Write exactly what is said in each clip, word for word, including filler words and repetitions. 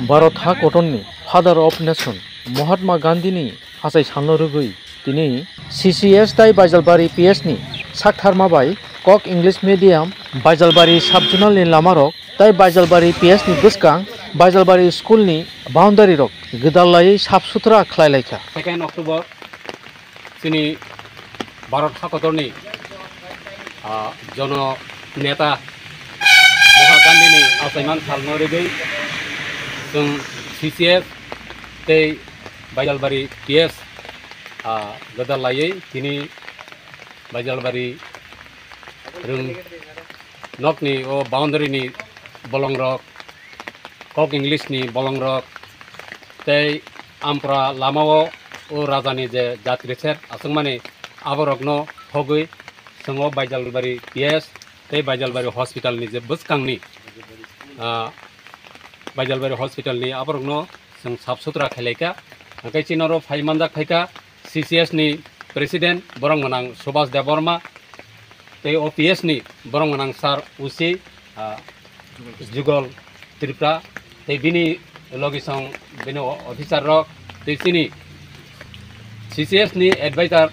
Bharat ha kotorni Father of Nation Mahatma Gandhini achai salno rwgwi tini C C S tai Baijalbari P S ni saktharma bai Kok English Medium, Baijalbari Sub-Zonal ni lamarok tai Baijalbari P S ni bwskang Baijalbari School ni boundary rok gwdal laiwi sap sutra khlai laikha. Second October chini Bharat hakotorni, ah, jono neta Mahatma Gandhini achaiman salno rwgwi chwng C C S tei Baijalbari P S, ah, gwdal laiwi tini Baijalbari rwng nokni o boundary ni bolongrok, Kok English ni bolongrok, tei Ampra lamao o rajani je jatri set aswkmani aborokno thogwi chwng o Baijalbari P S tei Baijalbari hospital ni je bwskangni, ah, Baijalbari hospital ni aborokno chwng sap sutra khlai kha. Hwnkhe chini oro phai manjak phaikha C C S ni president borok gwnang Subhas Debbarma, tei O P S ni borok gwnang sir O C, ah, Jugal Tripura, tei bini logisong bini o-, officer rok, tei chini C C S ni advisor,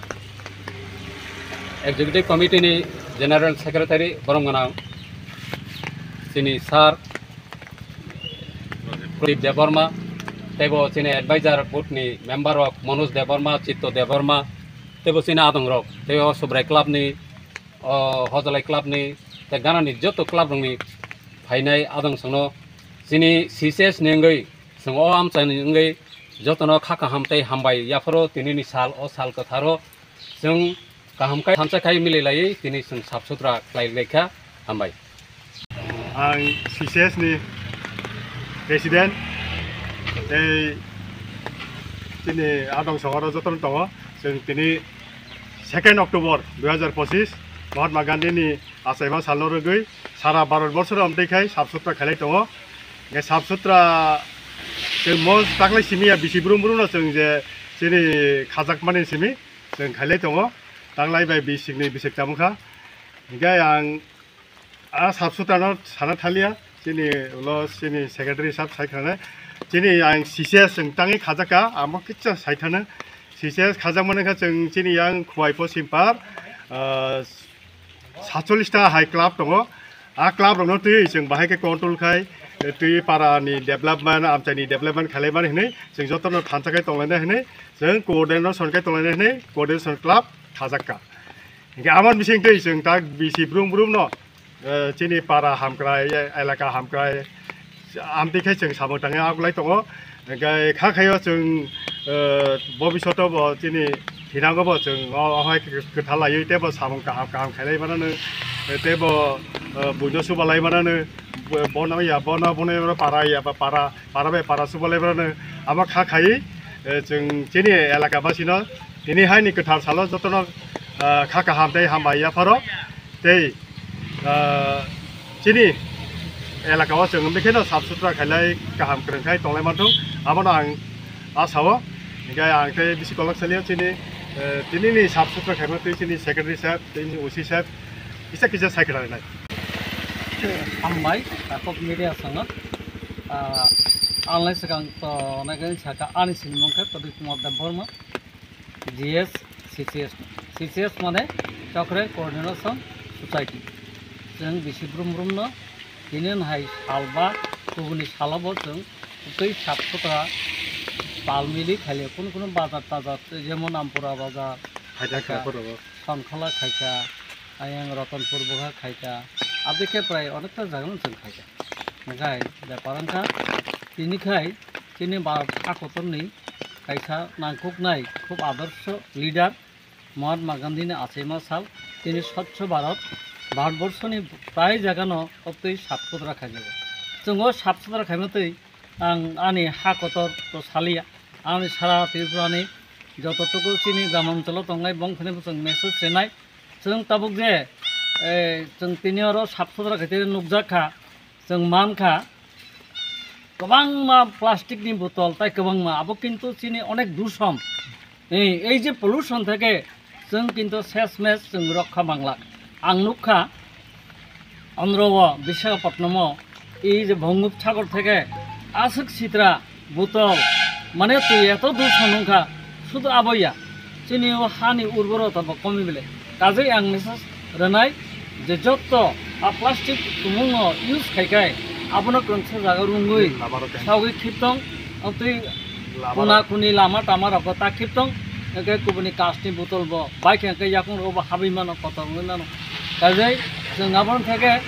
executive committee ni general secretary borok gwnang chini sir Pradip Debbarma, tei bo chini advisor board ni member rok Manoj Debbarma, Chitto Debbarma, tei bo chini adong rok, tei o Subrai club ni, o Hojalai club ni, tei ganani joto club rok ni phainai adong songno chini C C S ni wngwi chwng o amchaini wngwi jotono kha kaham tei hambai yapharo tinini sal o sal kwtharo chwng kaham khai thansa khai mililaiwi tini chwng sap sutra khlai laikha. Hambai. Ang C C S ni president tei chini adong songoro jotono tongo. Chwng tini second October dui hazar pochis Mahatma Gandhi ni achaima salno rwgwi sara Bharat borso no amtwi khai sap sutra khailai tongo. Hwnkhe sap sutra chwng mo taklai simi ya bisi brum brum no chwng je chini khajak mani simi chwng khailai tongo. Taklai bai bisik ni bisik tamo kha. Hwnkhe ang a sap sutra no sana thaliya chini ulo chini secretary sab sai khana chini ang C C S chwng tangwi khajak kha amo kisa sai thana C C S khajak mani kha chwng chini yang Khowai Poschim Par, ah, satchollish ta hai club tongo. A club rokno twi chwng bahai khe control khai, twi para ni development, amchai ni development khalai mani hwnwi chwng jotono thansa khai tonglaina hwnwi chwng coordination khai tonglaina hwnwi coordination club khajak kha. Hingke amon bising twi chwng tak bisi brum brum no, eh, chini para hamkrai, eh, elaka hamkrai, amtwi khe chwng samung tangwi aklai tongo. Hingke kha khayo chwng, eh, bobishoto bo chini thinango bo chwng o, o hai kwthar laiwi tei bo samung kaham kaham khailai mano, eh, tei bo, eh, buino subalai mano, bo, bono ya, bono, bono ya, para ya, ba para, para bai para subalai mano. Amo kha khai, eh, chwng chini elaka basino tini hai ni kwthar salo jotono, eh, kha kaham tei hambai yapharo. Tei, ah, chini elaka o chwng bikhe no sap sutra khailai kaham kwrwng khai tonglai manthung, abono ang asa o. Hingke ang tei bisi kolok saliyo chini, eh, tini ni sap sutra khaima tei chini secretary saheb, tei chini O C saheb, kisa kisa sai khwna rinai. Hambai, takhuk media songno, ah, ang lai swkang to nai khe saka ani sini mungkha Pradip Kumar Debbarma. G S, C C S, C C S mane Chokre Coordination Society. Chwng bisi brum brum no tini hai sal ba kubuni salo bo chwng twi sap sutra pal mili khaile kunu kunu bazar tazar jemon Ampura bazar, Haida khaikha, khaikha, Sonkhala khaikha, ayang Ratanpur bokha khaikha, abikhe prai onekta jaga no chwng khaikha. Hingkhai bepar wngkha tini khai chini Bharat hakotorni kaisa nangkuknai khub adorsho leader Mahatma Gandhini achaima sal, tini Swachh Bharat, Bharatborshoni prai jagano obtwi sap sutra khaijago. Chwng o sap sutra khaima twi ang ani ha kotor to saliya, ani sara Tripurani joto tuku chini gram oncholo tongnai bongkhorni bo chwng message rwnai. Chwng tabuk je, eh, chwng tini oro sap sutra khaitwi nukjak kha, chwng man kha, kwbangma plastic ni botol tai kwbangma, abo kintu chini onek dushon. Ei, ei je pollution theke chwng kintu ses mes chwng rokha mangla. Ang nukha, andro o Visakhapatnam o ei je Bongopsagar theke Aswk sitra botol, mane twi eto dushan wngkha, sudu abo ya, chini o hani urborota bo komi bele. Kajai ang message rwnai je jotto a plastic tumung no use khai khai abono kwrwngsa jaga rwngwi sagwi khiptong, twi kuna kuni lama tama rok ta khiptong, hwnkhe kubuni kastni botol bo bai khe hwnkhe yakung rogo bo habwi mano, kotor wngwi mano. Kajai chwng aboni theke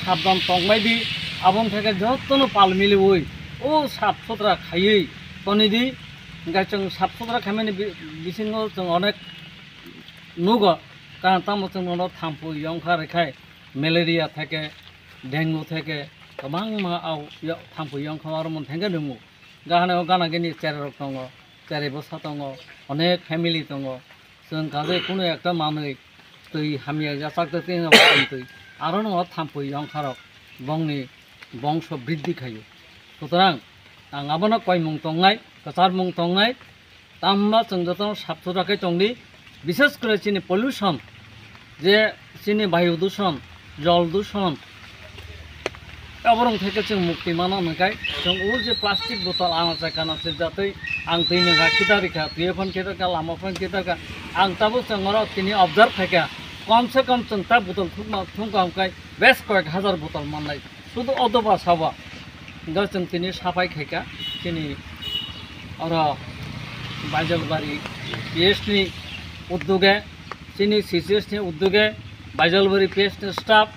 sabdan tongbai di, aboni theke jottono pal miliwi o sap sutra khaiwi tonidi, hwnkhe chwng sap sutra khaimani bi-, bisingo chwng onek nugo, karon tamo chwng nono thampui yongkha rwkhai, malaria theke, dengue theke, kwbangma au yo-, thampui yongkha aro mon thengkhe nungo. Gahane o gana gini chererok tongo, cherai bwsa tongo, onek family tongo. Chwng kajai kunu ekta manwi twi hamya jachak twi twi twi arono thampui yongkharok bongni bongso briddhi khaio. Sutorang ang abono koimung tongnai, kwcharmung tongnai, tamo chwng jotono sap sutra khe tongdi, bishes kore chini pollution, je chini bayu dushon, jol dushon, aborok theke chwng mukti mano hwnkhai chwng o je plastic botol anache kanache jatwi ang twi nungkha, khitarikha, twi phone khitarkha, lama phone khitarkha, ang tabuk chwng oro tini observe khaikha, kom se kom chwng ta botol thukma thungkha hwnkhai bes koyek hajar botol mannai, sudu odoba sabo. Hwnkhe chwng tini saphai khaikha chini oro Baijalbari P S ni uddoge, chini C C S ni uddoge, Baijalbari P S ni staff,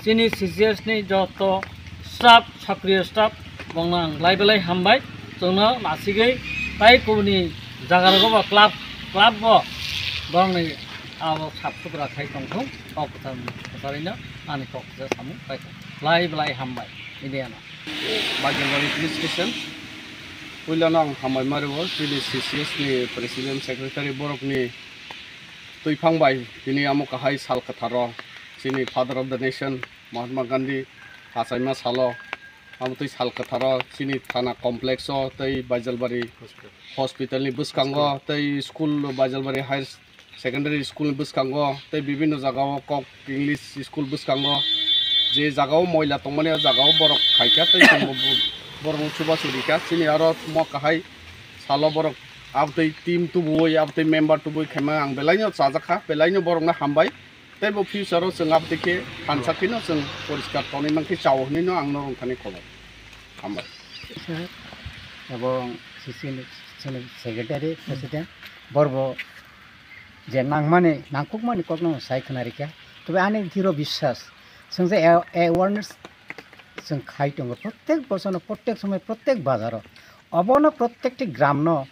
chini C C S ni joto staff, sakriyo staff, bongno ang belai belai hambai. Chwngno nasigwi tai kubuni jagarogo bo club, club bo borokni abo sap sutra khai tongthung, kok kwchar kwcharino ani kok kwchar samung paithung. Belai belai hambai, Indiano. Baijalbari Police Station. Puilano ang hambai mario chini C C S ni President Secretary borokni twiphang bai tini amo kahai sal kwtharo chini Father of the Nation Mahatma Gandhi achaima salo amo twi sal kwtharo chini thana complex o tei Baijalbari hospital ni bwskango tei school Baijalbari Higher Secondary School ni bwskango tei bibinno jagao kok English school bwskango je jagao moila tongmani o jagao borok khaikha tei chwngbo bo-, borokno chubachu rikha. Chini aro mo kahai salo borok abtwi team tubuwi abtwi member tubuwi khaima ang belaino chajakha, belaino borokno hambai. Tei bo future o chwng abtwi khe thansa kheno chwng poriskar tonwi mankhe chao hwnwi no ang norok thani khobor. Hambai. Sir, ebong C C ni, C C ni secretary, president, borbo je nangmani, nangkukmani kokno sai khna rikha. Tobe ani diro biswas, chwng je a-, awareness chwng khai tongo, prottek bochorno, prottek somoy, prottek bazaro. Obono prottekti gramno,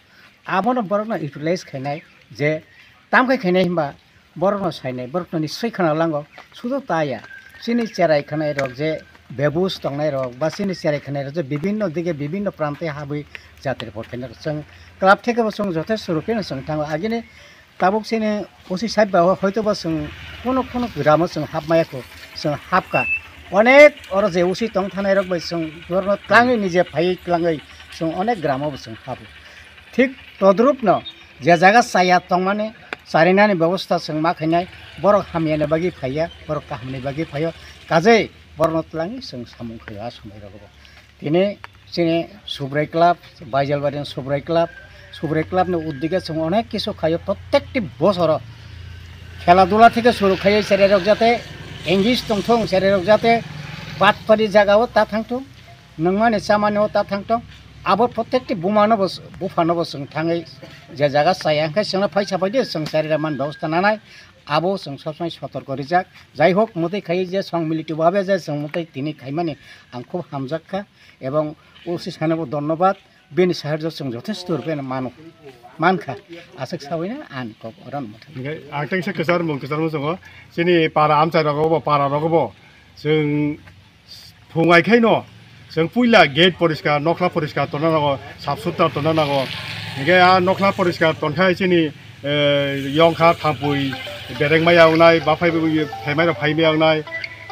abono borokno utilize khainai je tam khai khainai hinba borokno sainai, borokno ni swi khna lango, sudu ta ya. Chini cherai khnairok je bebus tongnairok ba chini cherai khnairok je bibinno dige bibinno prante habwi jatri por khainai. Chwng club theke bo chwng jothesto rupino chwng thango. Agini tabuk chini usi side ba hoito ba chwng kuno kuno gramo chwng hapmaya kho, chwng hapkha. Onek oro je usi tong thanairok bai chwng borokno twlangwi nije phaiwi twlangwi chwng onek gramo bo chwng hapo. Thik todrupno je jaga chaya tongmani charinani bebosta chwng ma khainai, borok hamyani bagwi phaiya, borok kahamni bagwi phaio, kajai borokno twlangwi chwng samung khaio a somoi rogo. Tini chini Subrai Club, Baijalbari ni Subrai Club, Subrai Club ni uddige chwng onek kisu khaio, prottekti bosoro khela dula theke suru khaio, cherai rok jate engage tongthung, cherai rok jate batpari jaga o ta thangthung, nungmani chamani o ta thangthung, abo prottekti buma no bo, bupha no bo chwng thangwi je jaga chaya hwnkhe chwngno phaisa phaidi chwng cherai rok mani bebosta nanai, abo chwng sob somoi sotorko rijak. Jai hok, mwtwi khaiwi je song milito babe je chwng mwtwi tini khaimani ang khub hamjak kha. Ebong O C sano bo dhonnobad, bini saharjo chwng jothesto rupeno mano, mankha, aswk sawi na ani kok oro no mwthang. Hingke ang tengsa kwchar mung kwchar mung chwngo, chini para amchai rogo bo, para rogo bo chwng phungai khaino chwng puila gate poriskar, nokla poriskar tonna nango, sap sutra tonna nango. Hingke a nokla poriskar tonkhai chini eh, yongkha thampui bereng maya wngnai, ba phai phai maya wngnai,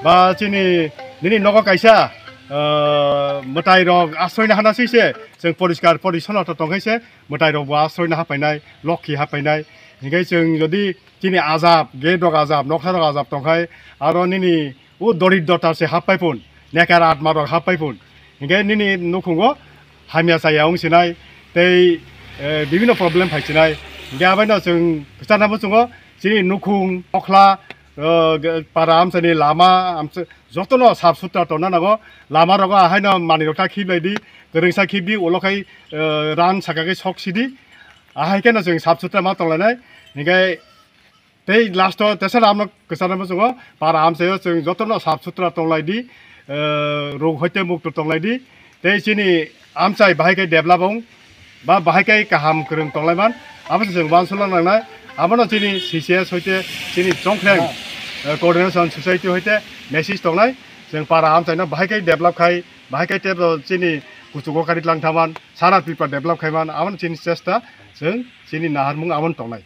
ba chini nini nogo kaisa, eh, mwtai rok asroina hana swi se, chwng poriskar porisonno to tongkhe se, mwtai rok bo asroina hapainai, lokhi hapainai, hinkhe chwng jodi chini ajab, gate rok ajab, nokha rok ajab tongkhai, aro nini o doridrota se happai phun, nekar atma rok happai phun, Hinkhe nini nukhungo hamya chaya wng sinai, tei, eh, bibino problem phai sinai. Hinkhe abaino chwng kwcharna muchungo chini nukhung, okhla, eh, para amchaini lama, amcha-, jotono sap sutra tongna nango. Lama rogo ahaino manwi rok ta khiblai di, kwrwngsa khibdi, ulo khai, eh, ran saka khe sok sidi. Ahai kheno chwng sap sutra ma tonglainai. Hinkhe tei last o teisa amno kwcharna muchungo para amchaio chwng jotono sap sutra tonglai di, eh, rog hoite mukto tonglai di. Tei chini amchai bahai khe develop wng, ba bahai khe kaham kwrwng tonglai man, abo se chwng uansukna nangnai. Abono chini C C S hoite chini Chongkhreng, eh, Coordination Society hoite message tongnai. Chwng para amchaino bahai khe develop khai, bahai khe tei bo chini kuchugo kari tlang thaman, sara Tripura develop khai man, abono chini chesta, chwng chini naharmung abono tongnai.